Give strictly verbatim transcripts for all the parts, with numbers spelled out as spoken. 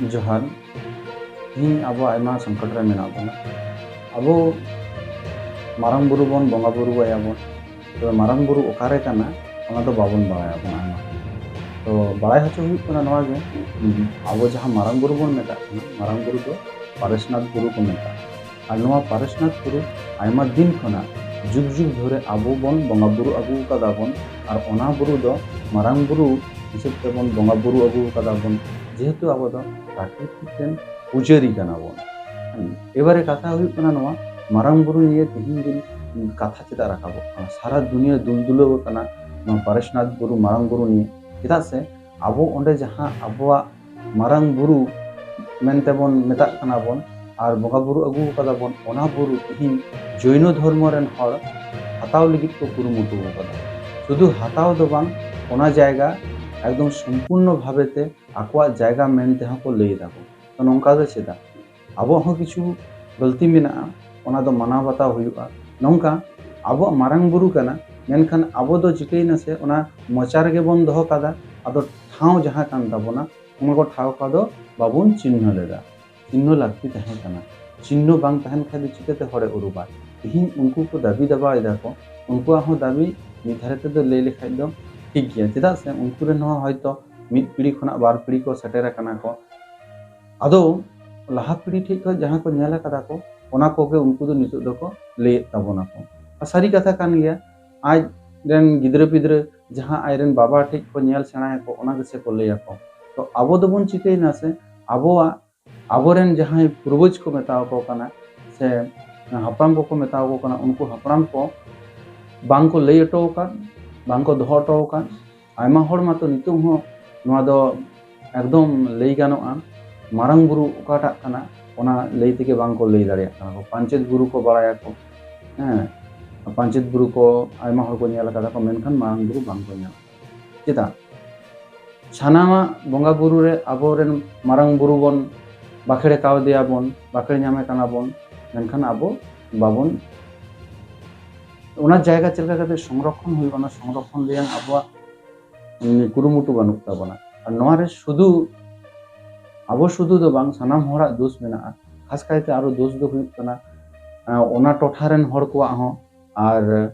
ᱡᱚᱦᱟᱨ᱾ ᱛᱮᱦᱮᱧ ᱟᱵᱚ ᱟᱭᱢᱟ ᱥᱚᱝᱠᱚᱴ ᱨᱮ ᱢᱮᱱᱟᱜ ᱵᱚᱱᱟ᱾ ᱟᱵᱚ ᱢᱟᱨᱟᱝ ᱵᱩᱨᱩ ᱵᱚᱱ ᱵᱚᱸᱜᱟ ᱵᱩᱨᱩ ᱟᱭᱟ ᱵᱚᱱ, ᱛᱚᱵᱮ ᱢᱟᱨᱟᱝ ᱵᱩᱨᱩ ᱚᱠᱟᱨᱮ ᱠᱟᱱᱟ ᱚᱱᱟ ᱫᱚ ᱵᱟᱵᱚᱱ ᱵᱟᱲᱟᱭᱟ ᱵᱚᱱ ᱟᱭᱢᱟ ᱦᱚᱲ᱾ ᱛᱚ ᱵᱟᱲᱟᱭ ᱦᱚᱪᱚ ᱦᱩᱭᱩᱜ ᱠᱟᱱᱟ ᱱᱚᱣᱟ ᱜᱮ, ᱟᱵᱚ ᱡᱟᱦᱟᱸ ᱢᱟᱨᱟᱝ ᱵᱩᱨᱩ ᱵᱚᱱ ᱢᱮᱛᱟᱜ ᱠᱟᱱᱟ, ᱢᱟᱨᱟᱝ ᱵᱩᱨᱩ ᱫᱚ ᱯᱟᱨᱮᱥᱱᱟᱛᱷ ᱵᱩᱨᱩ ᱠᱚ ᱢᱮᱛᱟᱜᱼᱟ᱾ ᱟᱨ ᱱᱚᱣᱟ ᱯᱟᱨᱮᱥᱱᱟᱛᱷ ᱵᱩᱨᱩ ᱟᱭᱢᱟ ᱫᱤᱱ ᱠᱷᱚᱱᱟᱜ ᱡᱩᱜᱽ ᱡᱩᱜᱽ ᱫᱷᱚᱨᱮ ᱟᱵᱚ ᱵᱚᱱ ᱵᱚᱸᱜᱟ ᱵᱩᱨᱩ ᱟᱹᱜᱩ ᱟᱠᱟᱫᱟ ᱵᱚᱱ, ᱟᱨ ᱚᱱᱟ ᱵᱩᱨᱩ ᱫᱚ ᱢᱟᱨᱟᱝ ᱵᱩᱨᱩ ᱦᱤᱥᱟᱹᱵ ᱛᱮᱵᱚᱱ ᱵᱚᱸᱜᱟ ᱵᱩᱨᱩ ᱟᱹᱜᱩ ᱟᱠᱟᱫᱟ ᱵᱚᱱ, ᱡᱮᱦᱮᱛᱩ ᱟᱵᱚ ᱫᱚ ᱯᱨᱟᱠᱨᱤᱛᱤᱠ ᱨᱮᱱ ᱯᱩᱡᱟᱹᱨᱤ ᱠᱟᱱᱟ ᱵᱚᱱ᱾ ᱮᱵᱟᱨᱮ ᱠᱟᱛᱷᱟ ᱦᱩᱭᱩᱜ ᱠᱟᱱᱟ ᱱᱚᱣᱟ, ᱢᱟᱨᱟᱝ ᱵᱩᱨᱩ ᱱᱤᱭᱮ ᱛᱮᱦᱮᱧ ᱫᱤᱱ ᱠᱟᱛᱷᱟ ᱪᱮᱫᱟᱜ ᱨᱟᱠᱟᱵᱚᱜ ᱠᱟᱱᱟ? ᱥᱟᱨᱟ ᱫᱩᱱᱤᱭᱟᱹ ᱫᱩᱞ ᱫᱩᱞᱟᱹᱣ ᱟᱠᱟᱱᱟ ᱱᱚᱣᱟ ᱯᱟᱨᱮᱥᱱᱟᱛᱷ ᱵᱩᱨᱩ, ᱢᱟᱨᱟᱝ ᱵᱩᱨᱩ ᱱᱤᱭᱮ᱾ ᱪᱮᱫᱟᱜ ᱥᱮ ᱟᱵᱚ ᱚᱸᱰᱮ ᱡᱟᱦᱟᱸ ᱟᱵᱚᱣᱟᱜ ᱢᱟᱨᱟᱝ ᱵᱩᱨᱩ ᱢᱮᱱᱛᱮ ᱵᱚᱱ ᱢᱮᱛᱟᱜ ᱠᱟᱱᱟ ᱵᱚᱱ ᱟᱨ ᱵᱚᱸᱜᱟ ᱵᱩᱨᱩ ᱟᱹᱜᱩ ᱟᱠᱟᱫᱟ ᱵᱚᱱ, ᱚᱱᱟ ᱵᱩᱨᱩ ᱛᱮᱦᱮᱧ ᱡᱚᱭᱱᱚ ᱫᱷᱚᱨᱢᱚ ᱨᱮᱱ ᱦᱚᱲ ᱦᱟᱛᱟᱣ ᱞᱟᱹᱜᱤᱫ ᱠᱚ ᱠᱩᱨᱩᱢᱩᱴᱩ ᱟᱠᱟᱫᱟ᱾ ᱥᱩᱫᱷᱩ ᱦᱟᱛᱟᱣ ᱫᱚ ᱵᱟᱝ, ᱚᱱᱟ ᱡᱟᱭᱜᱟ ᱮᱠᱫᱚᱢ ᱥᱚᱢᱯᱩᱨᱱᱚ ᱵᱷᱟᱵᱮ ᱛᱮ ᱟᱠᱚᱣᱟᱜ ᱡᱟᱭᱜᱟ ᱢᱮᱱ ᱛᱮᱦᱚᱸ ᱠᱚ ᱞᱟᱹᱭ ᱫᱟᱠᱚ᱾ ᱛᱚ ᱱᱚᱝᱠᱟ ᱫᱚ ᱪᱮᱫᱟᱜ? ᱟᱵᱚᱣᱟᱜ ᱦᱚᱸ ᱠᱤᱪᱷᱩ ᱜᱟᱹᱞᱛᱤ ᱢᱮᱱᱟᱜᱼᱟ, ᱚᱱᱟ ᱫᱚ ᱢᱟᱱᱟᱣ ᱵᱟᱛᱟᱣ ᱦᱩᱭᱩᱜᱼᱟ᱾ ᱱᱚᱝᱠᱟ ᱟᱵᱚᱣᱟᱜ ᱢᱟᱨᱟᱝ ᱵᱩᱨᱩ ᱠᱟᱱᱟ, ᱢᱮᱱᱠᱷᱟᱱ ᱟᱵᱚ ᱫᱚ ᱪᱤᱠᱟᱹᱭᱮᱱᱟ ᱥᱮ ᱚᱱᱟ ᱢᱚᱪᱟ ᱨᱮᱜᱮ ᱵᱚᱱ ᱫᱚᱦᱚ ᱠᱟᱫᱟ᱾ ᱟᱫᱚ ᱴᱷᱟᱶ ᱡᱟᱦᱟᱸ ᱠᱟᱱ ᱛᱟᱵᱚᱱᱟ, ᱚᱱᱟ ᱠᱚ ᱴᱷᱟᱶ ᱠᱚᱫᱚ ᱵᱟᱵᱚᱱ ᱪᱤᱱᱦᱟᱹ ᱞᱮᱫᱟ᱾ ᱪᱤᱱᱦᱟᱹ ᱞᱟᱹᱠᱛᱤ ᱛᱟᱦᱮᱸ ᱠᱟᱱᱟ᱾ ᱪᱤᱱᱦᱟᱹ ᱵᱟᱝ ᱛᱟᱦᱮᱱ ᱠᱷᱟᱱ ᱫᱚ ᱪᱤᱠᱟᱹᱛᱮ ᱦᱚᱲᱮ ᱩᱨᱩᱢᱟ? ᱛᱮᱦᱮᱧ ᱩᱱᱠᱩ ᱠᱚ ᱫᱟᱹᱵᱤ ᱫᱟᱵᱟᱭ ᱫᱟᱠᱚ, ᱩᱱᱠᱩᱣᱟᱜ ᱦᱚᱸ ᱫᱟᱹᱵᱤ ᱢᱤᱫ ᱫᱷᱟᱨᱮ ᱛᱮᱫᱚ ᱞᱟᱹᱭ ᱞᱮᱠᱷᱟᱡ ᱫᱚ ᱴᱷᱤᱠ ᱜᱮᱭᱟ᱾ ᱪᱮᱫᱟᱜ ᱥᱮ ᱩᱱᱠᱩ ᱨᱮᱱ ᱦᱚᱸ ᱦᱚᱭᱛᱚ ᱢᱤᱫ ᱯᱤᱲᱦᱤ ᱠᱷᱚᱱᱟᱜ ᱵᱟᱨ ᱯᱤᱲᱦᱤ ᱠᱚ ᱥᱮᱴᱮᱨ ᱟᱠᱟᱱᱟ ᱠᱚ᱾ ᱟᱫᱚ ᱞᱟᱦᱟ ᱯᱤᱲᱦᱤ ᱴᱷᱮᱡ ᱠᱷᱚᱱ ᱡᱟᱦᱟᱸ ᱠᱚ ᱧᱮᱞ ᱟᱠᱟᱫᱟ ᱠᱚ, ᱚᱱᱟ ᱠᱚᱜᱮ ᱩᱱᱠᱩ ᱫᱚ ᱱᱤᱛᱚᱜ ᱫᱚᱠᱚ ᱞᱟᱹᱭᱮᱫ ᱛᱟᱵᱚᱱᱟ ᱠᱚ᱾ ᱟᱨ ᱥᱟᱹᱨᱤ ᱠᱟᱛᱷᱟ ᱠᱟᱱ ᱜᱮᱭᱟ, ᱟᱡ ᱨᱮᱱ ᱜᱤᱫᱽᱨᱟᱹ ᱯᱤᱫᱽᱨᱟᱹ ᱡᱟᱦᱟᱸ ᱟᱡ ᱨᱮᱱ ᱵᱟᱵᱟ ᱴᱷᱮᱡ ᱠᱚ ᱧᱮᱞ ᱥᱮᱬᱟᱭᱟᱠᱚ, ᱚᱱᱟ ᱜᱮᱥᱮ ᱠᱚ ᱞᱟᱹᱭᱟᱠᱚ᱾ ᱛᱚ ᱟᱵᱚ ᱫᱚᱵᱚᱱ ᱪᱤᱠᱟᱹᱭᱮᱱᱟ ᱥᱮ, ᱟᱵᱚᱣᱟᱜ, ᱟᱵᱚᱨᱮᱱ ᱡᱟᱦᱟᱸᱭ ᱯᱩᱨᱵᱚᱡᱽ ᱠᱚ ᱢᱮᱛᱟᱣ ᱠᱚ ᱠᱟᱱᱟ ᱥᱮ ᱦᱟᱯᱲᱟᱢ ᱠᱚᱠᱚ ᱢᱮᱛᱟᱣ ᱠᱚ ᱠᱟᱱᱟ, ᱩᱱᱠᱩ ᱦᱟᱯᱲᱟᱢ ᱠᱚ ᱵᱟᱝ ᱠᱚ ᱞᱟᱹᱭ ᱦᱚᱴᱚ ᱟᱠᱟᱫ, ᱵᱟᱝ ᱠᱚ ᱫᱚᱦᱚ ᱦᱚᱴᱚ ᱟᱠᱟᱫ᱾ ᱟᱭᱢᱟ ᱦᱚᱲ ᱢᱟᱛᱚ ᱱᱤᱛᱚᱜ ᱦᱚᱸ ᱱᱚᱣᱟ ᱫᱚ ᱮᱠᱫᱚᱢ ᱞᱟᱹᱭ ᱜᱟᱱᱚᱜᱼᱟ, ᱢᱟᱨᱟᱝ ᱵᱩᱨᱩ ᱚᱠᱟᱴᱟᱜ ᱠᱟᱱᱟ, ᱚᱱᱟ ᱞᱟᱹᱭ ᱛᱮᱜᱮ ᱵᱟᱝ ᱠᱚ ᱞᱟᱹᱭ ᱫᱟᱲᱮᱭᱟᱜ ᱠᱟᱱᱟ ᱠᱚ᱾ ᱯᱟᱧᱪᱮᱛ ᱵᱩᱨᱩ ᱠᱚ ᱵᱟᱲᱟᱭᱟᱠᱚ, ᱦᱮᱸ, ᱯᱟᱧᱪᱮᱛ ᱵᱩᱨᱩ ᱠᱚ ᱟᱭᱢᱟ ᱦᱚᱲ ᱠᱚ ᱧᱮᱞ ᱟᱠᱟᱫᱟ ᱠᱚ, ᱢᱮᱱᱠᱷᱟᱱ ᱢᱟᱨᱟᱝ ᱵᱩᱨᱩ ᱵᱟᱝ ᱠᱚ ᱧᱮᱞ ᱟᱠᱟᱫᱟ᱾ ᱪᱮᱫᱟᱜ? ᱥᱟᱱᱟᱢᱟᱜ ᱵᱚᱸᱜᱟ ᱵᱩᱨᱩ ᱨᱮ ᱟᱵᱚᱨᱮᱱ ᱢᱟᱨᱟᱝ ᱵᱩᱨᱩ ᱵᱚᱱ ᱵᱟᱠᱷᱮᱲ ᱠᱟᱣᱫᱮᱭᱟ ᱵᱚᱱ, ᱵᱟᱠᱷᱮᱲ ᱧᱟᱢᱮ ᱠᱟᱱᱟ ᱵᱚᱱ, ᱢᱮᱱᱠᱷᱟᱱ ᱟᱵᱚ ᱵᱟᱵᱚᱱ, ᱚᱱᱟ ᱡᱟᱭᱜᱟ ᱪᱮᱫ ᱞᱮᱠᱟ ᱠᱟᱛᱮ ᱥᱚᱝᱨᱚᱠᱷᱚᱱ ᱦᱩᱭᱩᱜᱼᱟ, ᱚᱱᱟ ᱥᱚᱝᱨᱚᱠᱷᱚᱱ ᱨᱮᱭᱟᱜ ᱟᱵᱚᱣᱟᱜ, ᱩᱢ, ᱠᱩᱨᱩᱢᱩᱴᱩ ᱵᱟᱹᱱᱩᱜ ᱛᱟᱵᱚᱱᱟ᱾ ᱟᱨ ᱱᱚᱣᱟ ᱨᱮ ᱥᱩᱫᱷᱩ ᱟᱵᱚ ᱥᱩᱫᱷᱩ ᱫᱚ ᱵᱟᱝ, ᱥᱟᱱᱟᱢ ᱦᱚᱲᱟᱜ ᱫᱳᱥ ᱢᱮᱱᱟᱜᱼᱟ᱾ ᱠᱷᱟᱥ ᱠᱟᱭᱛᱮ ᱟᱨᱚ ᱫᱳᱥ ᱫᱚ ᱦᱩᱭᱩᱜ ᱠᱟᱱᱟ, ᱟᱸ, ᱚᱱᱟ ᱴᱚᱴᱷᱟ ᱨᱮᱱ ᱦᱚᱲ ᱠᱚᱣᱟᱜ ᱦᱚᱸ᱾ ᱟᱨ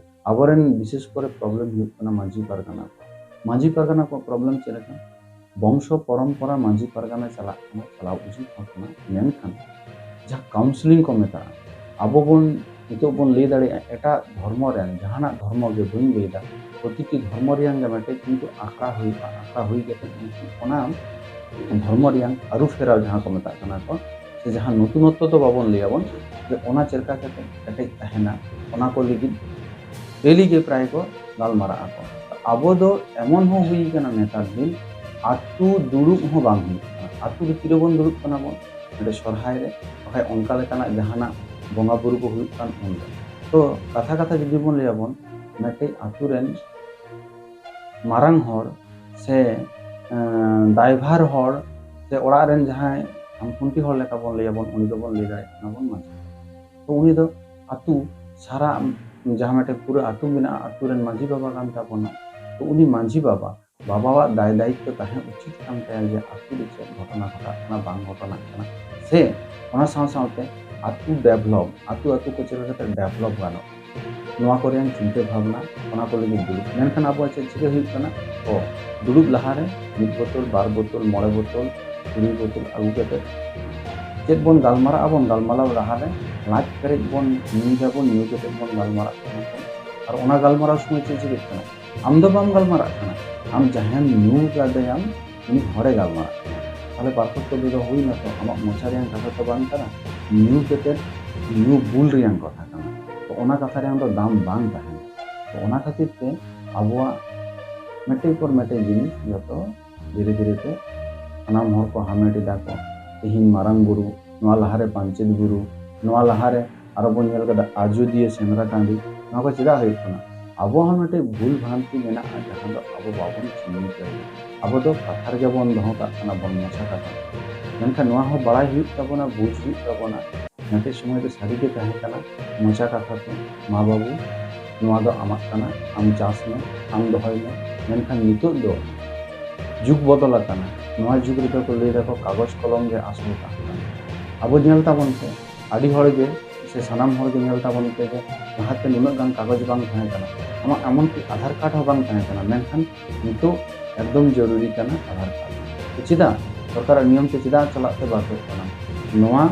ᱟᱵᱚᱨᱮᱱ ᱵᱤᱥᱮᱥ ᱠᱚᱨᱮ problem ᱦᱩᱭᱩᱜ ᱠᱟᱱᱟ ᱢᱟᱹᱡᱷᱤ ᱯᱟᱨᱜᱟᱱᱟ ᱠᱚ᱾ ᱢᱟᱹᱡᱷᱤ ᱯᱟᱨᱜᱟᱱᱟ ᱠᱚᱣᱟᱜ problem ᱪᱮᱫ ᱞᱮᱠᱟ? ᱵᱚᱝᱥᱚ ᱯᱚᱨᱚᱢᱯᱚᱨᱟ ᱢᱟᱹᱡᱷᱤ ᱯᱟᱨᱜᱟᱱᱟ ᱪᱟᱞᱟᱜ ᱠᱟᱱᱟ, ᱪᱟᱞᱟᱣ ᱩᱪᱤᱛ ᱦᱚᱸ ᱠᱟᱱᱟ, ᱢᱮᱱᱠᱷᱟᱱ ᱡᱟᱦᱟᱸ counselling ᱠᱚ ᱢᱮᱛᱟᱜᱼᱟ, ᱟᱵᱚ ᱵᱚᱱ ᱱᱤᱛᱚᱜ ᱵᱚᱱ ᱞᱟᱹᱭ ᱫᱟᱲᱮᱭᱟᱜᱼᱟ, ᱮᱴᱟᱜ ᱫᱷᱚᱨᱢᱚ ᱨᱮᱱ, ᱡᱟᱦᱟᱱᱟᱜ ᱫᱷᱚᱨᱢᱚ ᱜᱮ ᱵᱟᱹᱧ ᱞᱟᱹᱭᱫᱟ, ᱯᱨᱚᱛᱤᱴᱤ ᱫᱷᱚᱨᱢᱚ ᱨᱮᱭᱟᱝ ᱜᱮ ᱢᱤᱫᱴᱮᱡ ᱠᱤᱱᱛᱩ ᱟᱠᱷᱲᱟ ᱦᱩᱭᱩᱜᱼᱟ᱾ ᱟᱠᱷᱲᱟ ᱦᱩᱭ ᱠᱟᱛᱮ ᱩᱱᱠᱩ ᱚᱱᱟ ᱫᱷᱚᱨᱢᱚ ᱨᱮᱭᱟᱝ ᱟᱹᱨᱩ ᱯᱷᱮᱨᱟᱣ ᱡᱟᱦᱟᱸ ᱠᱚ ᱢᱮᱛᱟᱜ ᱠᱟᱱᱟ ᱠᱚ, ᱥᱮ ᱡᱟᱦᱟᱸ ᱱᱚᱛᱩᱱᱚᱛᱛᱚ ᱫᱚ ᱵᱟᱵᱚᱱ ᱞᱟᱹᱭᱟᱵᱚᱱ, ᱡᱮ ᱚᱱᱟ ᱪᱮᱫ ᱞᱮᱠᱟ ᱠᱟᱛᱮ ᱠᱮᱴᱮᱡ ᱛᱟᱦᱮᱱᱟ, ᱚᱱᱟ ᱠᱚ ᱞᱟᱹᱜᱤᱫ daily ᱜᱮ ᱯᱨᱟᱭ ᱠᱚ ᱜᱟᱞᱢᱟᱨᱟᱜ ᱟᱠᱚ᱾ ᱟᱵᱚ ᱫᱚ ᱮᱢᱚᱱ ᱦᱚᱸ ᱦᱩᱭ ᱠᱟᱱᱟ ᱱᱮᱛᱟᱨ ᱫᱤᱱ, ᱟᱹᱛᱩ ᱫᱩᱲᱩᱵ ᱦᱚᱸ ᱵᱟᱝ ᱦᱩᱭᱩᱜ ᱠᱟᱱᱟ᱾ ᱟᱹᱛᱩ ᱨᱮ ᱛᱤᱨᱮᱵᱚᱱ ᱫᱩᱲᱩᱵ ᱠᱟᱱᱟ ᱵᱚᱱ? ᱱᱚᱰᱮ ᱥᱚᱨᱦᱟᱭ ᱨᱮ, ᱵᱟᱠᱷᱟᱡ ᱚᱱᱠᱟ ᱞᱮᱠᱟᱱᱟᱜ ᱡᱟᱦᱟᱱᱟᱜ ᱵᱚᱸᱜᱟ ᱵᱩᱨᱩ ᱠᱚ ᱦᱩᱭᱩᱜ ᱠᱟᱱ ᱩᱱᱨᱮ᱾ ᱛᱚ ᱠᱟᱛᱷᱟ ᱠᱟᱛᱷᱟ ᱡᱩᱫᱤ ᱵᱚᱱ ᱞᱟᱹᱭᱟᱵᱚᱱ, ᱢᱤᱫᱴᱮᱡ ᱟᱹᱛᱩ ᱨᱮᱱ ᱢᱟᱨᱟᱝ ᱦᱚᱲ ᱥᱮ, ᱮᱸ, ᱫᱟᱭᱵᱷᱟᱨ ᱦᱚᱲ ᱥᱮ ᱚᱲᱟᱜ ᱨᱮᱱ ᱡᱟᱦᱟᱸᱭ ᱠᱷᱟᱢᱠᱷᱩᱱᱴᱤ ᱦᱚᱲ ᱞᱮᱠᱟ ᱵᱚᱱ ᱞᱟᱹᱭᱟᱵᱚᱱ, ᱩᱱᱤ ᱫᱚᱵᱚᱱ ᱞᱟᱹᱭ ᱫᱟᱲᱮᱭᱟᱜ ᱠᱟᱱᱟ ᱵᱚᱱ ᱢᱟᱹᱡᱷᱤ᱾ ᱛᱚ ᱩᱱᱤ ᱫᱚ ᱟᱹᱛᱩ ᱥᱟᱨᱟ, ᱡᱟᱦᱟᱸ ᱢᱤᱫᱴᱮᱡ ᱯᱩᱨᱟᱹ ᱟᱹᱛᱩ ᱢᱮᱱᱟᱜᱼᱟ, ᱟᱹᱛᱩ ᱨᱮᱱ ᱢᱟᱹᱡᱷᱤ ᱵᱟᱵᱟ ᱠᱟᱱ ᱛᱟᱵᱚᱱᱟ᱾ ᱛᱚ ᱩᱱᱤ ᱢᱟᱹᱡᱷᱤ ᱵᱟᱵᱟ, ᱵᱟᱵᱟᱣᱟᱜ ᱫᱟᱭ ᱫᱟᱭᱤᱛᱛᱚ ᱛᱟᱦᱮᱸ ᱩᱪᱤᱛ ᱠᱟᱱ ᱛᱟᱭᱟ ᱡᱮ ᱟᱹᱛᱩ ᱨᱮ ᱪᱮᱫ ᱜᱷᱚᱴᱚᱱᱟ ᱜᱷᱚᱴᱟᱜ ᱠᱟᱱᱟ, ᱵᱟᱝ ᱜᱷᱚᱴᱚᱱᱟᱜ ᱠᱟᱱᱟ, ᱥᱮ ᱚᱱᱟ ᱥᱟᱶ ᱥᱟᱶᱛᱮ ᱟᱹᱛᱩ develop, ᱟᱹᱛᱩ ᱟᱹᱛᱩ ᱠᱚ ᱪᱮᱫ ᱞᱮᱠᱟ ᱠᱟᱛᱮ develop ᱜᱟᱱᱚᱜ, ᱱᱚᱣᱟ ᱠᱚ ᱨᱮᱭᱟᱜ ᱪᱤᱱᱛᱟᱹ ᱵᱷᱟᱵᱽᱱᱟ, ᱚᱱᱟ ᱠᱚ ᱞᱟᱹᱜᱤᱫ ᱫᱩᱲᱩᱵ᱾ ᱢᱮᱱᱠᱷᱟᱱ ᱟᱵᱚᱣᱟᱜ ᱪᱮᱫ ᱪᱤᱠᱟᱹ ᱦᱩᱭᱩᱜ ᱠᱟᱱᱟ? ᱚ, ᱫᱩᱲᱩᱵ ᱞᱟᱦᱟᱨᱮ ᱢᱤᱫ ᱵᱳᱛᱚᱞ, ᱵᱟᱨ ᱵᱳᱛᱚᱞ, ᱢᱚᱬᱮ ᱵᱳᱛᱚᱞ, ᱛᱩᱨᱩᱭ ᱵᱳᱛᱚᱞ ᱟᱹᱜᱩ ᱠᱟᱛᱮ ᱪᱮᱫ ᱵᱚᱱ ᱜᱟᱞᱢᱟᱨᱟᱜᱼᱟ? ᱵᱚᱱ ᱜᱟᱞᱢᱟᱨᱟᱣ ᱞᱟᱦᱟᱨᱮ ᱞᱟᱡ ᱯᱮᱨᱮᱡ ᱵᱚᱱ ᱧᱩᱭ ᱫᱟᱵᱚᱱ, ᱧᱩ ᱠᱟᱛᱮ ᱵᱚᱱ ᱜᱟᱞᱢᱟᱨᱟᱜ ᱠᱟᱱᱟ᱾ ᱟᱨ ᱚᱱᱟ ᱜᱟᱞᱢᱟᱨᱟᱣ ᱥᱚᱢᱚᱭ ᱪᱮᱫ ᱪᱤᱠᱟᱹᱜ ᱠᱟᱱᱟ? ᱟᱢ ᱫᱚ ᱵᱟᱢ ᱜᱟᱞᱢᱟᱨᱟᱜ ᱠᱟᱱᱟ, ᱟᱢ ᱡᱟᱦᱟᱸᱭᱮᱢ ᱧᱩ ᱠᱟᱫᱮᱭᱟᱢ, ᱩᱱᱤ ᱦᱚᱲᱮ ᱜᱟᱞᱢᱟᱨᱟᱜ ᱠᱟᱱᱟ᱾ ᱛᱟᱦᱞᱮ ᱯᱟᱨᱛᱷᱚᱠᱠᱚ ᱫᱚ ᱦᱩᱭ ᱱᱟ ᱛᱚ, ᱟᱢᱟᱜ ᱢᱚᱪᱟ ᱨᱮᱭᱟᱝ ᱠᱟᱛᱷᱟ ᱛᱚ ᱵᱟᱝ ᱠᱟᱱᱟ, ᱧᱩ ᱠᱟᱛᱮ ᱧᱩ ᱵᱩᱞ ᱨᱮᱭᱟᱝ ᱠᱟᱛᱷᱟ ᱠᱟᱱᱟ᱾ ᱛᱚ ᱚᱱᱟ ᱠᱟᱛᱷᱟ ᱨᱮᱭᱟᱝ ᱫᱚ ᱫᱟᱢ ᱵᱟᱝ ᱛᱟᱦᱮᱱᱟ᱾ ᱛᱚ ᱚᱱᱟ ᱠᱷᱟᱹᱛᱤᱨ ᱛᱮ ᱟᱵᱚᱣᱟᱜ ᱢᱤᱫᱴᱮᱡ ᱯᱚᱨ ᱢᱤᱫᱴᱮᱡ ᱡᱤᱱᱤᱥ ᱡᱚᱛᱚ ᱫᱷᱤᱨᱮ ᱫᱷᱤᱨᱮ ᱛᱮ ᱥᱟᱱᱟᱢ ᱦᱚᱲ ᱠᱚ ᱦᱟᱢᱮᱴ ᱮᱫᱟ ᱠᱚ᱾ ᱛᱮᱦᱮᱧ ᱢᱟᱨᱟᱝ ᱵᱩᱨᱩ, ᱱᱚᱣᱟ ᱞᱟᱦᱟᱨᱮ ᱯᱟᱧᱪᱮᱛ ᱵᱩᱨᱩ, ᱱᱚᱣᱟ ᱞᱟᱦᱟᱨᱮ ᱟᱨᱚ ᱵᱚᱱ ᱧᱮᱞ ᱠᱟᱫᱟ ᱟᱡᱳᱫᱤᱭᱟᱹ ᱥᱮᱸᱫᱽᱨᱟ ᱴᱟᱺᱰᱤ᱾ ᱱᱚᱣᱟ ᱠᱚ ᱪᱮᱫᱟᱜ ᱦᱩᱭᱩᱜ ᱠᱟᱱᱟ? ᱟᱵᱚ ᱦᱚᱸ ᱢᱤᱫᱴᱮᱡ ᱵᱷᱩᱞ ᱵᱷᱨᱟᱱᱛᱤ ᱢᱮᱱᱟᱜᱼᱟ, ᱡᱟᱦᱟᱸ ᱫᱚ ᱟᱵᱚ ᱵᱟᱵᱚᱱ ᱪᱤᱱᱦᱟᱹᱣ ᱫᱟᱲᱮᱭᱟᱜᱼᱟ᱾ ᱟᱵᱚ ᱫᱚ ᱠᱟᱛᱷᱟ ᱨᱮᱜᱮ ᱵᱚᱱ ᱫᱚᱦᱚ ᱠᱟᱜ ᱠᱟᱱᱟ ᱵᱚᱱ ᱢᱚᱪᱟ ᱠᱟᱛᱷᱟ᱾ ᱢᱮᱱᱠᱷᱟᱱ ᱱᱚᱣᱟ ᱦᱚᱸ ᱵᱟᱲᱟᱭ ᱦᱩᱭᱩᱜ ᱛᱟᱵᱚᱱᱟ, ᱵᱩᱡᱽ ᱦᱩᱭᱩᱜ ᱛᱟᱵᱚᱱᱟ᱾ ᱢᱤᱫᱴᱮᱡ ᱥᱚᱢᱚᱭ ᱫᱚ ᱥᱟᱹᱨᱤ ᱜᱮ ᱛᱟᱦᱮᱸ ᱠᱟᱱᱟ, ᱢᱚᱪᱟ ᱠᱟᱛᱷᱟ ᱛᱮ, "ᱢᱟ ᱵᱟᱹᱵᱩ, ᱱᱚᱣᱟ ᱫᱚ ᱟᱢᱟᱜ ᱠᱟᱱᱟ, ᱟᱢ ᱪᱟᱥ ᱢᱮ, ᱟᱢ ᱫᱚᱦᱚᱭ ᱢᱮ᱾" ᱢᱮᱱᱠᱷᱟᱱ ᱱᱤᱛᱚᱜ ᱫᱚ ᱡᱩᱜᱽ ᱵᱚᱫᱚᱞ ᱟᱠᱟᱱᱟ᱾ ᱱᱚᱣᱟ ᱡᱩᱜᱽ ᱨᱮᱫᱚ ᱠᱚ ᱞᱟᱹᱭ ᱫᱟᱠᱚ ᱠᱟᱜᱚᱡᱽ ᱠᱚᱞᱚᱢ ᱜᱮ ᱟᱥᱚᱞ ᱠᱟᱱᱟ᱾ ᱟᱵᱚ ᱧᱮᱞ ᱛᱟᱵᱚᱱ ᱯᱮ, ᱟᱹᱰᱤ ᱦᱚᱲ ᱜᱮ ᱥᱮ ᱥᱟᱱᱟᱢ ᱦᱚᱲ ᱜᱮ ᱧᱮᱞ ᱛᱟᱵᱚᱱ ᱯᱮ ᱡᱮ ᱞᱟᱦᱟᱛᱮ ᱱᱩᱱᱟᱹᱜ ᱜᱟᱱ ᱠᱟᱜᱚᱡᱽ ᱵᱟᱝ ᱛᱟᱦᱮᱸ ᱠᱟᱱᱟ᱾ ᱟᱢᱟᱜ ᱮᱢᱚᱱ ᱠᱤ ᱟᱫᱷᱟᱨ ᱠᱟᱨᱰ ᱦᱚᱸ ᱵᱟᱝ ᱛᱟᱦᱮᱸ ᱠᱟᱱᱟ, ᱢᱮᱱᱠᱷᱟᱱ ᱱᱤᱛᱚᱜ ᱮᱠᱫᱚᱢ ᱡᱚᱨᱩᱨᱤ ᱠᱟᱱᱟ ᱟᱫᱷᱟᱨ ᱠᱟᱨᱰ᱾ ᱪᱮᱫᱟᱜ ᱥᱚᱨᱠᱟᱨᱟᱜ ᱱᱤᱭᱚᱢ ᱛᱮ ᱪᱮᱫᱟᱜ ᱪᱟᱞᱟᱜ ᱛᱮ ᱵᱟᱫᱷᱚᱜ ᱠᱟᱱᱟ? ᱱᱚᱣᱟ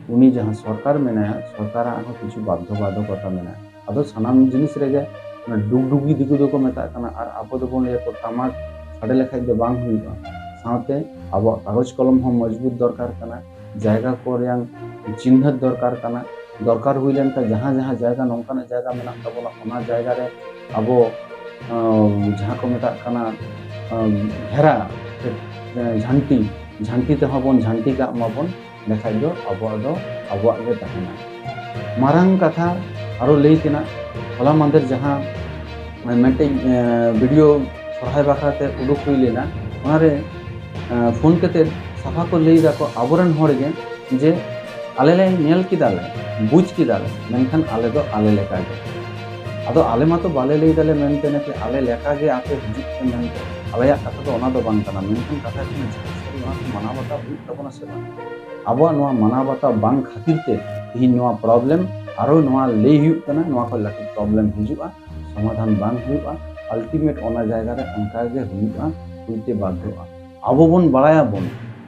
ᱩᱱᱤ ᱡᱟᱦᱟᱸ ᱥᱚᱨᱠᱟᱨ ᱢᱮᱱᱟᱭᱟ, ᱥᱚᱨᱠᱟᱨᱟᱜ ᱦᱚᱸ ᱠᱤᱪᱷᱩ ᱵᱟᱫᱷᱚ ᱵᱟᱫᱷᱚᱠᱚᱛᱟ ᱢᱮᱱᱟᱜᱼᱟ᱾ ᱟᱫᱚ ᱥᱟᱱᱟᱢ ᱡᱤᱱᱤᱥ ᱨᱮᱜᱮ ᱚᱱᱟ ᱰᱩᱜᱰᱩᱜᱤ ᱫᱤᱠᱩ ᱫᱚᱠᱚ ᱢᱮᱛᱟᱜ ᱠᱟᱱᱟ, ᱟᱨ ᱟᱵᱚ ᱫᱚᱵᱚᱱ ᱞᱟᱹᱭᱟ ᱛᱚ ᱴᱟᱢᱟᱠ ᱥᱟᱰᱮ ᱞᱮᱠᱷᱟᱡ ᱫᱚ ᱵᱟᱝ ᱦᱩᱭᱩᱜᱼᱟ᱾ ᱥᱟᱶᱛᱮ ᱟᱵᱚᱣᱟᱜ ᱠᱟᱜᱚᱡᱽ ᱠᱚᱞᱚᱢ ᱦᱚᱸ ᱢᱚᱡᱽᱵᱩᱛ ᱫᱚᱨᱠᱟᱨ ᱠᱟᱱᱟ, ᱡᱟᱭᱜᱟ ᱠᱚ ᱨᱮᱭᱟᱜ ᱪᱤᱱᱦᱟᱹ ᱫᱚᱨᱠᱟᱨ ᱠᱟᱱᱟ᱾ ᱫᱚᱨᱠᱟᱨ ᱦᱩᱭ ᱞᱮᱱᱠᱷᱟᱱ ᱡᱟᱦᱟᱸ ᱡᱟᱦᱟᱸ ᱡᱟᱭᱜᱟ ᱱᱚᱝᱠᱟᱱᱟᱜ ᱡᱟᱭᱜᱟ ᱢᱮᱱᱟᱜ ᱛᱟᱵᱚᱱᱟ, ᱚᱱᱟ ᱡᱟᱭᱜᱟ ᱨᱮ ᱟᱵᱚ, ᱟᱸ, ᱡᱟᱦᱟᱸ ᱠᱚ ᱢᱮᱛᱟᱜ ᱠᱟᱱᱟ, ᱟᱸ, ᱜᱷᱮᱨᱟ ᱥᱮ, ᱟᱸ, ᱡᱷᱟᱱᱴᱤ, ᱡᱷᱟᱱᱴᱤ ᱛᱮᱦᱚᱸ ᱵᱚᱱ ᱡᱷᱟᱱᱴᱤ ᱠᱟᱜ ᱢᱟᱵᱚᱱ, ᱮᱸᱰᱮᱠᱷᱟᱡ ᱫᱚ ᱟᱵᱚᱣᱟᱜ ᱫᱚ ᱟᱵᱚᱣᱟᱜ ᱜᱮ ᱛᱟᱦᱮᱱᱟ᱾ ᱢᱟᱨᱟᱝ ᱠᱟᱛᱷᱟ ᱟᱨᱚ ᱞᱟᱹᱭ ᱛᱮᱱᱟᱜ, ᱦᱚᱞᱟ ᱢᱟᱫᱷᱮᱨ ᱡᱟᱦᱟᱸ ᱢᱤᱫᱴᱮᱡ, ᱮᱸ, ᱵᱷᱤᱰᱤᱭᱳ ᱥᱚᱨᱦᱟᱭ ᱵᱟᱠᱷᱨᱟ ᱛᱮ ᱩᱰᱩᱠ ᱦᱩᱭ ᱞᱮᱱᱟ, ᱚᱱᱟᱨᱮ, ᱮᱸ, ᱯᱷᱳᱱ ᱠᱟᱛᱮ ᱥᱟᱯᱷᱟ ᱠᱚ ᱞᱟᱹᱭ ᱫᱟᱠᱚ ᱟᱵᱚᱨᱮᱱ ᱦᱚᱲ ᱜᱮ ᱡᱮ, "ᱟᱞᱮ ᱞᱮ ᱧᱮᱞ ᱠᱮᱫᱟ ᱞᱮ, ᱵᱩᱡᱽ ᱠᱮᱫᱟ ᱞᱮ, ᱢᱮᱱᱠᱷᱟᱱ ᱟᱞᱮ ᱫᱚ ᱟᱞᱮ ᱞᱮᱠᱟ ᱜᱮ᱾ ᱟᱫᱚ ᱟᱞᱮ ᱢᱟᱛᱚ ᱵᱟᱞᱮ ᱞᱟᱹᱭ ᱫᱟᱞᱮ ᱢᱮᱱᱛᱮ ᱱᱟᱠᱤ ᱟᱞᱮ ᱞᱮᱠᱟ ᱜᱮ ᱟᱯᱮ ᱦᱤᱡᱩᱜ ᱯᱮ ᱢᱮᱱᱛᱮ, ᱟᱞᱮᱭᱟᱜ ᱠᱟᱛᱷᱟ ᱫᱚ ᱚᱱᱟ ᱫᱚ ᱵᱟᱝ ᱠᱟᱱᱟ, ᱢᱮᱱᱠᱷᱟᱱ ᱠᱟᱛᱷᱟ ᱦᱩᱭᱩᱜ ᱠᱟᱱᱟ ᱡᱟᱦᱟᱸ ᱥᱟᱹᱨᱤ ᱚᱱᱟ ᱠᱚ ᱢᱟᱱᱟᱣ ᱵᱟᱛᱟᱣ ᱦᱩᱭᱩᱜ ᱛᱟᱵᱚᱱᱟ ᱥᱮ ᱵᱟᱝ?" ᱟᱵᱚᱣᱟᱜ ᱱᱚᱣᱟ ᱢᱟᱱᱟᱣ ᱵᱟᱛᱟᱣ ᱵᱟᱝ ᱠᱷᱟᱹᱛᱤᱨ ᱛᱮ ᱛᱮᱦᱮᱧ ᱱᱚᱣᱟ ᱯᱨᱚᱵᱞᱮᱢ ᱟᱨᱚ ᱱᱚᱣᱟ ᱞᱟᱹᱭ ᱦᱩᱭᱩᱜ ᱠᱟᱱᱟ, ᱱᱚᱣᱟ ᱠᱷᱚᱱ ᱞᱟᱹᱴᱩ ᱯᱨᱚᱵᱞᱮᱢ ᱦᱤᱡᱩᱜᱼᱟ, ᱥᱚᱢᱟᱫᱷᱟᱱ ᱵᱟᱝ ᱦᱩᱭᱩᱜᱼᱟ᱾ ᱟᱞᱴᱤᱢᱮᱴ ᱚᱱᱟ ᱡᱟᱭᱜᱟ ᱨᱮ ᱚᱱᱠᱟ ᱜᱮ ᱦᱩᱭᱩᱜᱼᱟ, ᱦᱩᱭᱛᱮ ᱵᱟᱫᱷᱚᱜᱼᱟ᱾ ᱟᱵᱚ ᱵᱚᱱ ᱵᱟᱲᱟᱭᱟᱵᱚᱱ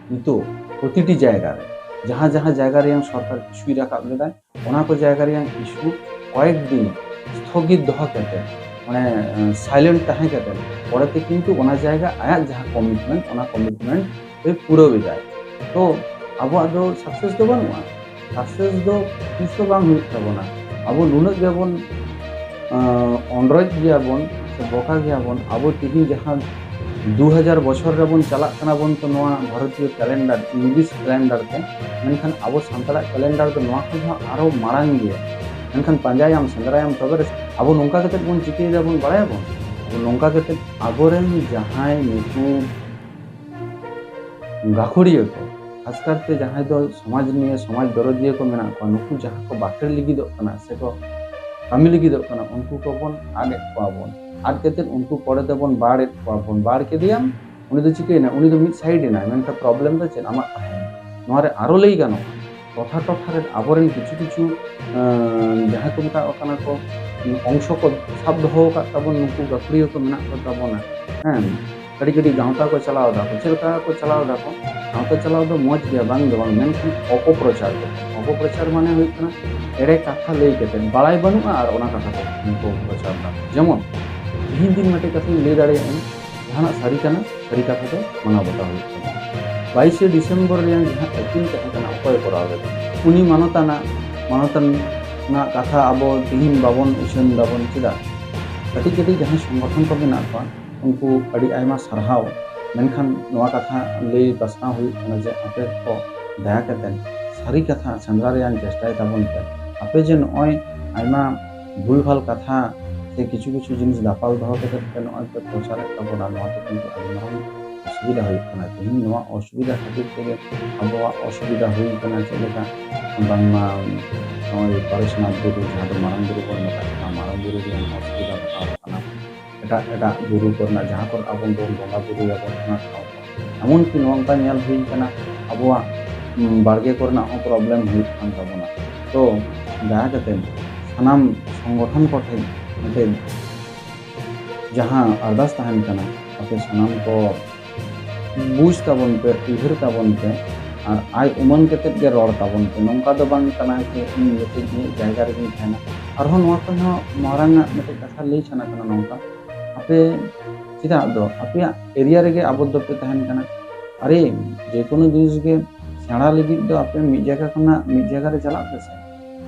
ᱱᱤᱛᱚᱜ ᱯᱨᱚᱛᱤᱴᱤ ᱡᱟᱭᱜᱟ ᱨᱮ ᱡᱟᱦᱟᱸ ᱡᱟᱦᱟᱸ ᱡᱟᱭᱜᱟ ᱨᱮᱭᱟᱝ ᱥᱚᱨᱠᱟᱨ ᱤᱥᱩᱭ ᱨᱟᱠᱟᱵ ᱞᱮᱫᱟᱭ, ᱚᱱᱟ ᱠᱚ ᱡᱟᱭᱜᱟ ᱨᱮᱭᱟᱝ ᱤᱥᱩ ᱠᱚᱭᱮᱠ ᱫᱤᱱ ᱥᱛᱷᱚᱜᱤᱛ ᱫᱚᱦᱚ ᱠᱟᱛᱮ, ᱢᱟᱱᱮ, ᱥᱟᱭᱞᱮᱱᱴ ᱛᱟᱦᱮᱸ ᱠᱟᱛᱮ ᱯᱚᱨᱮᱛᱮ ᱠᱤᱱᱛᱩ ᱚᱱᱟ ᱡᱟᱭᱜᱟ ᱟᱭᱟᱜ ᱡᱟᱦᱟᱸ ᱠᱚᱢᱤᱴᱢᱮᱱᱴ, ᱚᱱᱟ ᱠᱚᱢᱤᱴᱢᱮᱱᱴ ᱮ ᱯᱩᱨᱟᱹᱣ ᱮᱫᱟᱭ᱾ ᱛᱚ ᱟᱵᱚᱣᱟᱜ ᱫᱚ ᱥᱟᱠᱥᱮᱥ ᱫᱚ ᱵᱟᱹᱱᱩᱜᱼᱟ, ᱥᱟᱠᱥᱮᱥ ᱫᱚ ᱛᱤᱥ ᱦᱚᱸ ᱵᱟᱝ ᱦᱩᱭᱩᱜ ᱛᱟᱵᱚᱱᱟ᱾ ᱟᱵᱚ ᱱᱩᱱᱟᱹᱜ ᱜᱮᱵᱚᱱ, ᱟᱸ, ᱚᱱᱰᱨᱚᱡ ᱜᱮᱭᱟᱵᱚᱱ ᱥᱮ ᱵᱚᱠᱟ ᱜᱮᱭᱟᱵᱚᱱ᱾ ᱟᱵᱚ ᱛᱤᱦᱤᱧ ᱡᱟᱦᱟᱸ ᱫᱩ ᱦᱟᱡᱟᱨ ᱵᱚᱪᱷᱚᱨ ᱨᱮᱵᱚᱱ ᱪᱟᱞᱟᱜ ᱠᱟᱱᱟ ᱵᱚᱱ ᱛᱚ ᱱᱚᱣᱟ ᱵᱷᱟᱨᱚᱛᱤᱭᱚ ᱠᱮᱞᱮᱱᱰᱟᱨ, ᱤᱝᱞᱤᱥ ᱠᱮᱞᱮᱱᱰᱟᱨ ᱛᱮ, ᱢᱮᱱᱠᱷᱟᱱ ᱟᱵᱚ ᱥᱟᱱᱛᱟᱲᱟᱜ ᱠᱮᱞᱮᱱᱰᱟᱨ ᱫᱚ ᱱᱚᱣᱟ ᱠᱷᱚᱱ ᱦᱚᱸ ᱟᱨᱚ ᱢᱟᱲᱟᱝ ᱜᱮᱭᱟ᱾ ᱢᱮᱱᱠᱷᱟᱱ ᱯᱟᱸᱡᱟᱭᱟᱢ, ᱥᱮᱸᱫᱽᱨᱟᱭᱟᱢ, ᱛᱚᱵᱮ ᱨᱮ ᱟᱵᱚ ᱱᱚᱝᱠᱟ ᱠᱟᱛᱮ ᱵᱚᱱ ᱪᱤᱠᱟᱹᱭᱮᱫᱟ ᱵᱚᱱ ᱵᱟᱲᱟᱭᱟᱵᱚᱱ? ᱟᱵᱚ ᱱᱚᱝᱠᱟ ᱠᱟᱛᱮ ᱟᱵᱚᱨᱮᱱ ᱡᱟᱦᱟᱸᱭ ᱱᱩᱠᱩ ᱜᱟᱹᱠᱷᱩᱲᱤᱭᱟᱹ ᱠᱚ, ᱠᱷᱟᱥ ᱠᱟᱨᱛᱮ ᱡᱟᱦᱟᱸᱭ ᱫᱚ ᱥᱚᱢᱟᱡᱽ ᱱᱤᱭᱮ ᱥᱚᱢᱟᱡᱽ ᱫᱚᱨᱚᱫᱤᱭᱟᱹ ᱠᱚ ᱢᱮᱱᱟᱜ ᱠᱚᱣᱟ, ᱱᱩᱠᱩ ᱡᱟᱦᱟᱸ ᱠᱚ ᱵᱟᱠᱷᱮᱲ ᱞᱟᱹᱜᱤᱫᱚᱜ ᱠᱟᱱᱟ ᱥᱮ ᱠᱚ ᱠᱟᱹᱢᱤ ᱞᱟᱹᱜᱤᱫᱚᱜ ᱠᱟᱱᱟ, ᱩᱱᱠᱩ ᱠᱚᱵᱚᱱ ᱟᱫ ᱮᱫ ᱠᱚᱣᱟ ᱵᱚᱱ᱾ ᱟᱫ ᱠᱟᱛᱮ ᱩᱱᱠᱩ ᱯᱚᱨᱮ ᱛᱮᱵᱚᱱ ᱵᱟᱲ ᱮᱫ ᱠᱚᱣᱟ ᱵᱚᱱ᱾ ᱵᱟᱲ ᱠᱮᱫᱮᱭᱟᱢ, ᱩᱱᱤ ᱫᱚ ᱪᱤᱠᱟᱹᱭᱮᱱᱟ? ᱩᱱᱤ ᱫᱚ ᱢᱤᱫ ᱥᱟᱭᱤᱰ ᱮᱱᱟᱭ, ᱢᱮᱱᱠᱷᱟᱱ ᱯᱨᱚᱵᱞᱮᱢ ᱫᱚ ᱪᱮᱫ? ᱟᱢᱟᱜ ᱛᱟᱦᱮᱸᱭᱮᱱᱟ᱾ ᱱᱚᱣᱟ ᱨᱮ ᱟᱨᱚ ᱞᱟᱹᱭ ᱜᱟᱱᱚᱜᱼᱟ, ᱴᱚᱴᱷᱟ ᱴᱚᱴᱷᱟ ᱨᱮ ᱟᱵᱚᱨᱮᱱ ᱠᱤᱪᱷᱩ ᱠᱤᱪᱷᱩ, ᱟᱸ, ᱡᱟᱦᱟᱸ ᱠᱚ ᱢᱮᱛᱟᱜ ᱠᱟᱱᱟ ᱠᱚ, ᱚᱝᱥᱚ ᱠᱚ ᱥᱟᱵ ᱫᱚᱦᱚ ᱟᱠᱟᱫ ᱛᱟᱵᱚᱱ, ᱱᱩᱠᱩ ᱜᱟᱹᱠᱷᱩᱲᱤᱭᱟᱹ ᱠᱚ ᱢᱮᱱᱟᱜ ᱠᱚ ᱛᱟᱵᱚᱱᱟ, ᱦᱮᱸ, ᱠᱟᱹᱴᱤᱡ ᱠᱟᱹᱴᱤᱡ ᱜᱟᱶᱛᱟ ᱠᱚ ᱪᱟᱞᱟᱣ ᱮᱫᱟ ᱠᱚ᱾ ᱪᱮᱫ ᱞᱮᱠᱟ ᱠᱚ ᱪᱟᱞᱟᱣ ᱮᱫᱟ ᱠᱚ? ᱜᱟᱶᱛᱟ ᱪᱟᱞᱟᱣ ᱫᱚ ᱢᱚᱡᱽ ᱜᱮᱭᱟ, ᱵᱟᱝ ᱫᱚ ᱵᱟᱝ, ᱢᱮᱱᱠᱷᱟᱱ ᱚᱯᱚᱯᱨᱚᱪᱟᱨ ᱠᱟᱛᱮ᱾ ᱚᱯᱚᱯᱨᱚᱪᱟᱨ ᱢᱟᱱᱮ ᱦᱩᱭᱩᱜ ᱠᱟᱱᱟ ᱮᱲᱮ ᱠᱟᱛᱷᱟ ᱞᱟᱹᱭ ᱠᱟᱛᱮ, ᱵᱟᱲᱟᱭ ᱵᱟᱹᱱᱩᱜᱼᱟ ᱟᱨ ᱚᱱᱟ ᱠᱟᱛᱷᱟ ᱠᱚ ᱩᱱᱠᱩ ᱯᱨᱚᱪᱟᱨ ᱮᱫᱟ᱾ ᱡᱮᱢᱚᱱ ᱛᱤᱦᱤᱧ ᱫᱤᱱ ᱢᱤᱫᱴᱮᱡ ᱠᱟᱛᱷᱟᱧ ᱞᱟᱹᱭ ᱫᱟᱲᱮᱭᱟᱜᱼᱟ, ᱡᱟᱦᱟᱱᱟᱜ ᱥᱟᱹᱨᱤ ᱠᱟᱱᱟ, ᱥᱟᱹᱨᱤ ᱠᱟᱛᱷᱟ ᱫᱚ ᱢᱟᱱᱟᱣ ᱵᱟᱛᱟᱣ ᱦᱩᱭᱩᱜ ᱛᱟᱵᱚᱱᱟ᱾ ᱵᱟᱭᱤᱥᱮ ᱰᱤᱥᱮᱢᱵᱚᱨ ᱨᱮᱭᱟᱜ ᱡᱟᱦᱟᱸ ᱟᱹᱠᱤᱞ ᱛᱟᱦᱮᱸ ᱠᱟᱱᱟ, ᱚᱠᱚᱭ ᱠᱚᱨᱟᱣ ᱞᱮᱫᱟ? ᱩᱱᱤ ᱢᱟᱱᱚᱛᱟᱱᱟᱜ, ᱢᱟᱱᱚᱛᱟᱱᱟᱜ ᱠᱟᱛᱷᱟ ᱟᱵᱚ ᱛᱤᱦᱤᱧ ᱵᱟᱵᱚᱱ ᱩᱪᱷᱟᱹᱱ ᱫᱟᱵᱚᱱ᱾ ᱪᱮᱫᱟᱜ? ᱠᱟᱹᱴᱤᱡ ᱠᱟᱹᱴᱤᱡ ᱡᱟᱦᱟᱸ ᱥᱚᱝᱜᱚᱴᱷᱚᱱ ᱠᱚ ᱢᱮᱱᱟᱜ ᱠᱚᱣᱟ, ᱩᱱᱠᱩ ᱟᱹᱰᱤ ᱟᱭᱢᱟ ᱥᱟᱨᱦᱟᱣ᱾ ᱢᱮᱱᱠᱷᱟᱱ ᱱᱚᱣᱟ ᱠᱟᱛᱷᱟ ᱞᱟᱹᱭ ᱯᱟᱥᱱᱟᱣ ᱦᱩᱭᱩᱜ ᱠᱟᱱᱟ ᱡᱮ ᱟᱯᱮ ᱠᱚ ᱫᱟᱭᱟ ᱠᱟᱛᱮ ᱥᱟᱹᱨᱤ ᱠᱟᱛᱷᱟ ᱥᱮᱸᱫᱽᱨᱟ ᱨᱮᱭᱟᱜ ᱪᱮᱥᱴᱟᱭ ᱛᱟᱵᱚᱱ ᱯᱮ᱾ ᱟᱯᱮ ᱡᱮ ᱱᱚᱜᱼᱚᱭ ᱟᱭᱢᱟ ᱵᱷᱩᱞᱵᱷᱟᱞ ᱠᱟᱛᱷᱟ ᱥᱮ ᱠᱤᱪᱷᱩ ᱠᱤᱪᱷᱩ ᱡᱤᱱᱤᱥ ᱫᱟᱯᱟᱞ ᱫᱚᱦᱚ ᱠᱟᱛᱮ ᱯᱮ ᱱᱚᱜᱼᱚᱭ ᱯᱮ ᱯᱨᱚᱪᱟᱨᱮᱫ ᱛᱟᱵᱚᱱᱟ, ᱱᱚᱣᱟ ᱫᱚ ᱠᱤᱱᱛᱩ ᱟᱹᱰᱤ ᱢᱟᱨᱟᱝ ᱚᱥᱩᱵᱤᱫᱷᱟ ᱦᱩᱭᱩᱜ ᱠᱟᱱᱟ᱾ ᱛᱮᱦᱮᱧ ᱱᱚᱣᱟ ᱚᱥᱩᱵᱤᱫᱷᱟ ᱠᱷᱟᱹᱛᱤᱨ ᱛᱮᱜᱮ ᱟᱵᱚᱣᱟᱜ ᱚᱥᱩᱵᱤᱫᱷᱟ ᱦᱩᱭ ᱠᱟᱱᱟ᱾ ᱪᱮᱫ ᱞᱮᱠᱟ? ᱵᱟᱝᱢᱟ ᱱᱚᱜᱼᱚᱭ ᱯᱟᱨᱮᱥᱱᱟᱛᱷ ᱵᱩᱨᱩ, ᱡᱟᱦᱟᱸ ᱫᱚ ᱢᱟᱨᱟᱝ ᱵᱩᱨᱩ ᱵᱚᱱ ᱢᱮᱛᱟᱜ ᱠᱟᱱᱟ, ᱢᱟᱨᱟᱝ ᱵᱩᱨᱩ ᱨᱮᱭᱟᱜ ᱚᱥᱩᱵᱤᱫᱷᱟ ᱜᱷᱚᱴᱟᱣ ᱠᱟᱱᱟ᱾ ᱮᱴᱟᱜ ᱮᱴᱟᱜ ᱵᱩᱨᱩ ᱠᱚᱨᱮᱱᱟᱜ, ᱡᱟᱦᱟᱸ ᱠᱚᱨᱮ ᱟᱵᱚ ᱵᱚᱱ ᱵᱚᱸᱜᱟ ᱵᱩᱨᱩᱭᱟᱵᱚᱱ, ᱚᱱᱟ ᱴᱷᱟᱶ ᱠᱚ᱾ ᱮᱢᱚᱱᱠᱤ ᱱᱚᱝᱠᱟ ᱧᱮᱞ ᱦᱩᱭ ᱠᱟᱱᱟ, ᱟᱵᱚᱣᱟᱜ, ᱩᱢ, ᱵᱟᱲᱜᱮ ᱠᱚᱨᱮᱱᱟᱜ ᱦᱚᱸ ᱯᱨᱚᱵᱞᱮᱢ ᱦᱩᱭᱩᱜ ᱠᱟᱱ ᱛᱟᱵᱚᱱᱟ᱾ ᱛᱚ ᱫᱟᱭᱟ ᱠᱟᱛᱮ ᱥᱟᱱᱟᱢ ᱥᱚᱝᱜᱚᱴᱷᱚᱱ ᱠᱚᱴᱷᱮᱱ ᱢᱤᱫᱴᱮᱱ ᱡᱟᱦᱟᱸ ᱟᱨᱫᱟᱥ ᱛᱟᱦᱮᱱ ᱠᱟᱱᱟ, ᱟᱯᱮ ᱥᱟᱱᱟᱢ ᱠᱚ ᱵᱩᱡᱽ ᱛᱟᱵᱚᱱ ᱯᱮ, ᱩᱭᱦᱟᱹᱨ ᱛᱟᱵᱚᱱ ᱯᱮ, ᱟᱨ ᱟᱭ ᱩᱢᱟᱹᱱ ᱠᱟᱛᱮᱫ ᱜᱮ ᱨᱚᱲ ᱛᱟᱵᱚᱱ ᱯᱮ᱾ ᱱᱚᱝᱠᱟ ᱫᱚ ᱵᱟᱝ ᱠᱟᱱᱟ ᱡᱮ ᱤᱧ ᱡᱚᱛᱚ ᱤᱧᱟᱹᱜ ᱡᱟᱭᱜᱟ ᱨᱮᱜᱤᱧ ᱛᱟᱦᱮᱱᱟ᱾ ᱟᱨᱦᱚᱸ ᱱᱚᱣᱟ ᱠᱷᱚᱱ ᱦᱚᱸ ᱢᱟᱨᱟᱝ ᱟᱜ ᱢᱤᱫᱴᱮᱡ ᱠᱟᱛᱷᱟ ᱞᱟᱹᱭ ᱥᱟᱱᱟ ᱠᱟᱱᱟ ᱱᱚᱝᱠᱟ, ᱟᱯᱮ ᱪᱮᱫᱟᱜ ᱫᱚ ᱟᱯᱮᱭᱟᱜ ᱮᱨᱤᱭᱟ ᱨᱮᱜᱮ ᱟᱵᱚᱫᱽᱫᱷᱚ ᱯᱮ ᱛᱟᱦᱮᱱ ᱠᱟᱱᱟ? ᱟᱨᱮ, ᱡᱮᱠᱳᱱᱳ ᱡᱤᱱᱤᱥ ᱜᱮ ᱥᱮᱬᱟ ᱞᱟᱹᱜᱤᱫ ᱫᱚ ᱟᱯᱮ ᱢᱤᱫ ᱡᱟᱭᱜᱟ ᱠᱷᱚᱱᱟᱜ ᱢᱤᱫ ᱡᱟᱭᱜᱟ ᱨᱮ ᱪᱟᱞᱟᱜ ᱯᱮ ᱥᱮ᱾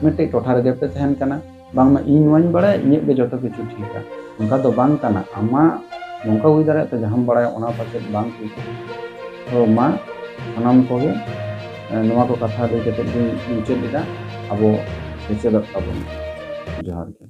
ᱢᱤᱫᱴᱮᱡ ᱴᱚᱴᱷᱟ ᱨᱮᱜᱮ ᱯᱮ ᱛᱟᱦᱮᱱ ᱠᱟᱱᱟ, ᱵᱟᱝᱢᱟ ᱤᱧ ᱱᱚᱣᱟᱧ ᱵᱟᱲᱟᱭᱟ, ᱤᱧᱟᱹᱜ ᱜᱮ ᱡᱚᱛᱚ ᱠᱤᱪᱷᱩ ᱴᱷᱤᱠᱟ, ᱚᱱᱠᱟ ᱫᱚ ᱵᱟᱝ ᱠᱟᱱᱟ᱾ ᱟᱢᱟᱜ ᱱᱚᱝᱠᱟ ᱦᱩᱭ ᱫᱟᱲᱮᱭᱟᱜᱼᱟ, ᱛᱚ ᱡᱟᱦᱟᱸᱢ ᱵᱟᱲᱟᱭᱟ ᱚᱱᱟ ᱯᱟᱪᱮᱫ ᱵᱟᱝ ᱴᱷᱤᱠᱟ᱾ ᱛᱚ ᱢᱟ ᱥᱟᱱᱟᱢ ᱠᱚᱜᱮ, ᱮ, ᱱᱚᱣᱟ ᱠᱚ ᱠᱟᱛᱷᱟ ᱞᱟᱹᱭ ᱠᱟᱛᱮ ᱜᱤᱧ ᱢᱩᱪᱟᱹᱫ ᱮᱫᱟ᱾ ᱟᱵᱚ ᱥᱮᱪᱮᱫᱚᱜ ᱛᱟᱵᱚᱱ᱾ ᱡᱚᱦᱟᱨ ᱜᱮ᱾